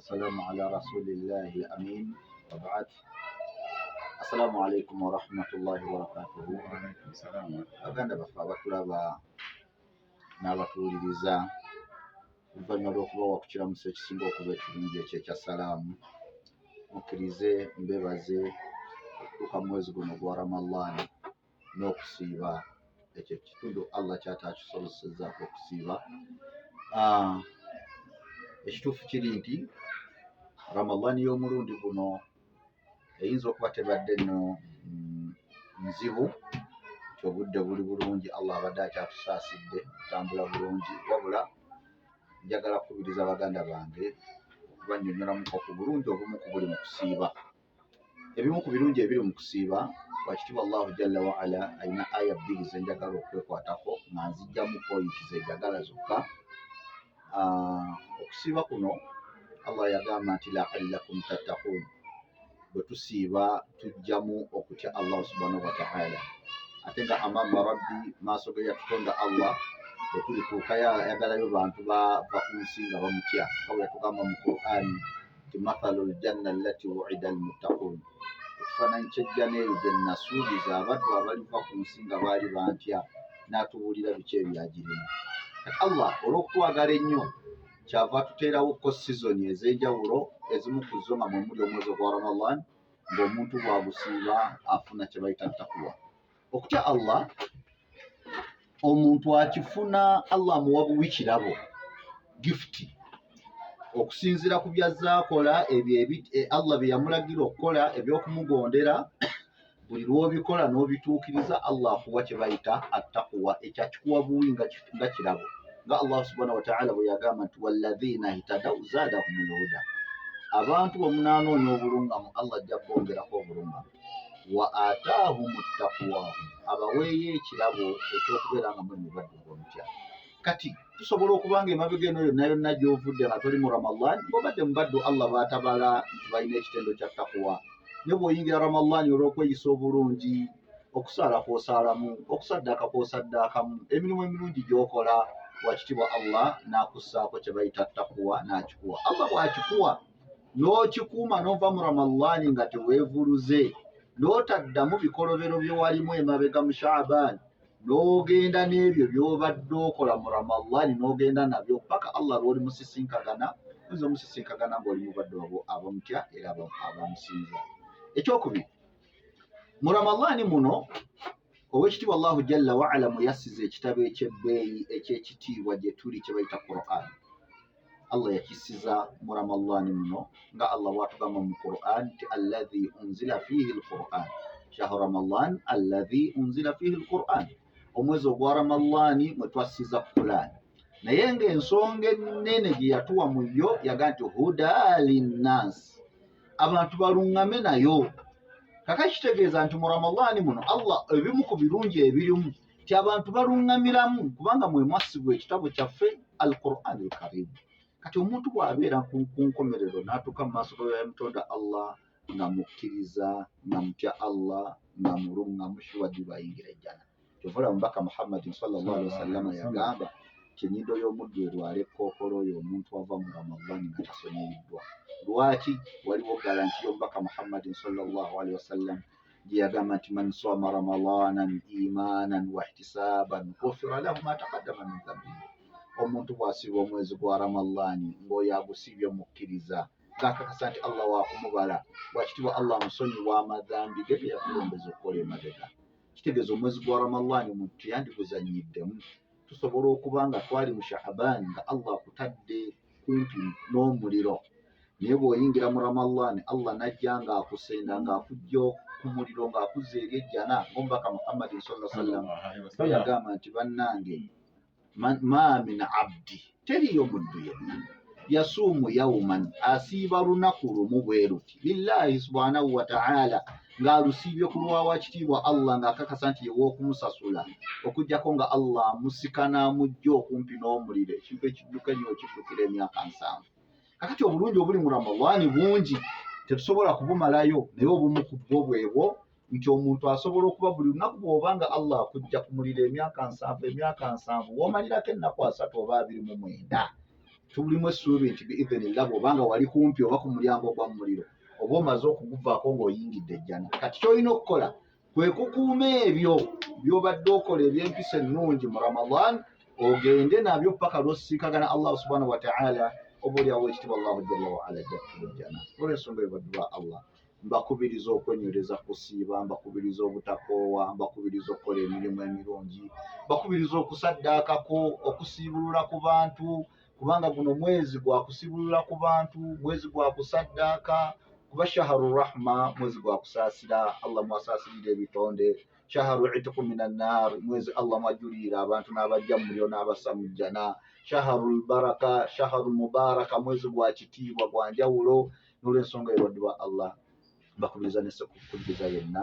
Wassalamu ala rasulillahi al-amin wa ba'd. Assalamu alaikum warahmatullahi wabarakatuhu. Baganda baffe abatulaba n'abatuwuliriza, oluvannyuma lw'okubawa ku kiramuso ekisinga okuba ekirungi ekyo ekya salaamu, mukkirize mbebaze okutuuka mu mwezi guno ogwa Ramadhan n'okusiiba ekyo ekitundu Allah ky'ataakisobozesezzaako okusiiba. Ekituufu kiri nti Ramadhan y'omulundi guno eyinza okuba tebadde nno nzibu, nti obudde buli bulungi, Allah abadde akyatusaasidde kutambula bulungi, wabula njagala kukubiriza baganda bange okubannyonnyolamuko ku bulungi obumu ku buli mu kusiiba. Ebimu ku birungi ebiri mu kusiiba, wakitiibwa Allahu jalla waala alina aya bbiri ze njagala okwekwatako nga nzijjamu poyinti ze njagala zokka. Okusiiba kuno Allah yagamba nti laallakum tattaquun, bwe tusiiba tujjamu okutya Allah subhanahu wataala, ate nga amama rabbi, maaso ge yatutonda Allah, bwe tulituukayo ayagalayo bantu bava ku nsi nga bamutya, nga bwe yatugamba mu Qur'ani nti mathalu ljanna allati wuida almuttaqun, ekifaananyi ky'ejjana eyo gye nasuubiza abaddu abaliva ku nsi nga baali bantya, n'atubuulira biki ebyagirimu. Kati Allah olw'okutwagala ennyo kyava atuteerawo ko sizoni ez'enjawulo, ezimu ku zo nga mwe muli omwezi ogwa Ramadan, ng'omuntu bw'agusiiba afuna kye bayita takuwa, okutya Allah. Omuntu akifuna Allah amuwa buwi kirabo, gifuti, okusinziira ku byazze akola ebyo Allah bye yamulagira okukola ebyokumugondera. Buli lw'obikola n'obituukiriza, Allah akuwa kye bayita attakuwa, ekyo akikuwa buwi nga kirabo, nga Allah subhanahu wataala bwe yagamba nti walladhina ihtadaw zadahum lhuda, abantu bwe munaanoonya obulungamu Allah ajja kubongerako obulungamu, wa ataahum takuwahum, abaweeyo ekirabo ekyokubeera nga muli mubaddu ng'omutya. Kati tusobola okuba nga emabega eno yonna yonna gy'ovudde nga toli mu Ramadan ng'obadde mubaddu Allah baatabala nti balina ekitendo kya takuwa, naye bw'oyingira Ramadan olw'okweyisa obulungi, okusaala kw'osaalamu, okusaddaaka kw'osaddaakamu, emirimu emirungi gy'okola, wakitiibwa Allah n'akussaako kye bayita takuwa, n'akikuwa. Allah bw'akikuwa n'okikuuma n'ova mu Ramadhani nga teweevuluze, n'otaddamu bikolobero bye walimu emabega mu Shaaban, n'ogenda n'ebyo by'obadde okola mu Ramadhani n'ogenda nabyo paka Allah lw'oli musisinkagana, oyinza omusisinkagana ng'oli mubadde wabo abamutya era abamusinza. Ekyokubiri, mu Ramadhani muno owekitiibwa Allahu jalla waala muyassiza ekitabo eky'ebbeeyi eky'ekitiibwa gye tuli kye bayita Quran. Allah yakisiza mu Ramadhani muno, nga Allah bw'atugamba mu Quran nti alladhi unzila fihi lquran, shahru Ramadan alladhi unzila fihi lquran, omwezi ogwa Ramadhani mwe twassiza Quran. Naye ng'ensonga ennene gye yatuwa mu yo yaga nti huda linnansi, abantu baluŋŋame nayo. Kaka kitegeeza nti mu Ramadhani muno Allah ebimu ku birungi ebirimu nti abantu baluŋŋamiramu, kubanga mwe mwassibwa ekitabo kyaffe al Quran al Karim. Kati omuntu bw'abeera ku nkomerero n'atuuka mu maaso ga yamutonda Allah nga mukkiriza, nga mutya Allah, nga muluŋŋamu, shuwaddi lwayingira ejjana. Kyova olaba omubaka Muhammadin sallallahu alaihi wasallama yagamba nti ennyindo y'omuddu erwala ekkookolo oyo omuntu ava mu Ramadhani nga tasonyiyiddwa. Lwaki? Waliwo garanti y'omubaka Muhammadin sallallahu alaihi wasallam gye yagamba nti man sama ramadanan imanan wa ihtisaban gufira lahu ma taqaddama min dhambihi, omuntu bw'asiiba omwezi gwa Ramadhani ng'oyo agusiibye mukkiriza ng'akakasa nti Allah wakumubala, wakitiibwa Allah amusonyiwa amadhambi ge ge yakulembeza okukola emabega. Kitegeeza omwezi gwa Ramadhani omuntu teyandiguzannyiddemu. Tusobola okuba nga twali mu Shaaban nga Allah akutadde kumpi n'omuliro, naye bw'oyingira mu Ramadhani Allah n'ajja ng'akusenda, ng'akujja ku muliro, ng'akuzza eri ejjana, ng'omubaka Muhammadin sallallahu alaihi wasallam yagamba nti bannange, ma min abdi, teriyo muddu yenna yasuumu yauman, asiiba lunaku lumu bwe luti lillahi subhanahu wa ta'ala, ng'alusiibye ku lwa wakitiibwa Allah, ng'akakasa nti yew'okumusasula, okuggyako nga Allah amusika n'amujja okumpi n'omuliro, ekintu ekidduka ennyo okiddukira emyaka 70. Kakati obulungi obuli mu Ramadhani bungi, tetusobola kubumalayo, naye obumu ku bwo bwebwo nti omuntu asobola okuba buli lunaku bw'oba nga Allah akujja ku muliro emyaka 70, emyaka 70 w'omalirako ennaku 30 oba 29. Tulimu essuubi nti biidhinillah, bw'obanga wali kumpi oba ku mulyango gwa muliro, oba omaze okuguvaako ng'oyingidde ejjana. Kati ky'olina okukola kwe kukuuma ebyo by'obadde okola eby'empisa ennungi mu Ramadan, ogende nabyo paka lw'osisinkagana Allah subhanahu wa ta'ala, oba oliawo ekitiibwa Allahu jalla wa ala ajja kutuwa. Olw'ensonga eyo, baddu ba Allah, mbakubiriza okwenywereza kusiiba, mbakubiriza obutakoowa, mbakubiriza okukola emirimu emirungi, mbakubiriza okusaddaakako, okusiibulula ku bantu, kubanga guno mwezi gwa kusiibulula ku bantu, mwezi gwa kusaddaaka, kuba shaharu rahma, mwezi gwa kusaasira, Allah mwasaasirira ebitonde, shaharu itiku minan nar, mwezi Allah mwajulirira abantu n'abajja mu muliro n'abassa mu jjana, shaharu lbaraka, shaharu mubaraka, mwezi gwa kitiibwa gwa njawulo. N'olwensonga eyo, baddu ba Allah, mbakubiriza nesekukkiriza yenna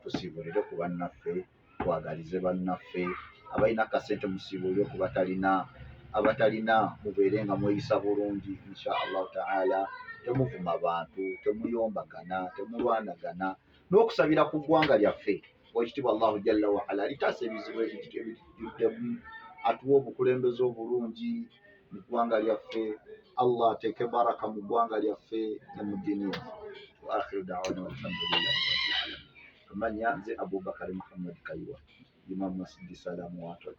tusiibulire ku bannaffe, twagalize bannaffe. Abalina akasente musiibulire ku batalina, abatalina mubeere nga mweyisa bulungi insha Allahu taala. Temuvuma bantu, temuyombagana, temulwanagana, n'okusabira ku ggwanga lyaffe owekitiibwa Allahu jalla waala litaasa ebizibu ebijjuddemu, atuwe obukulembeze obulungi mu ggwanga lyaffe. Allah ateeke baraka mu ggwanga lyaffe ne mu ddiini yaffe. Wa akhiru dawana walhamdulillahi rabbil alamin. Amanya nze Abubakari Muhammad Kayiwa, Imam Masjidi Salamu Watole.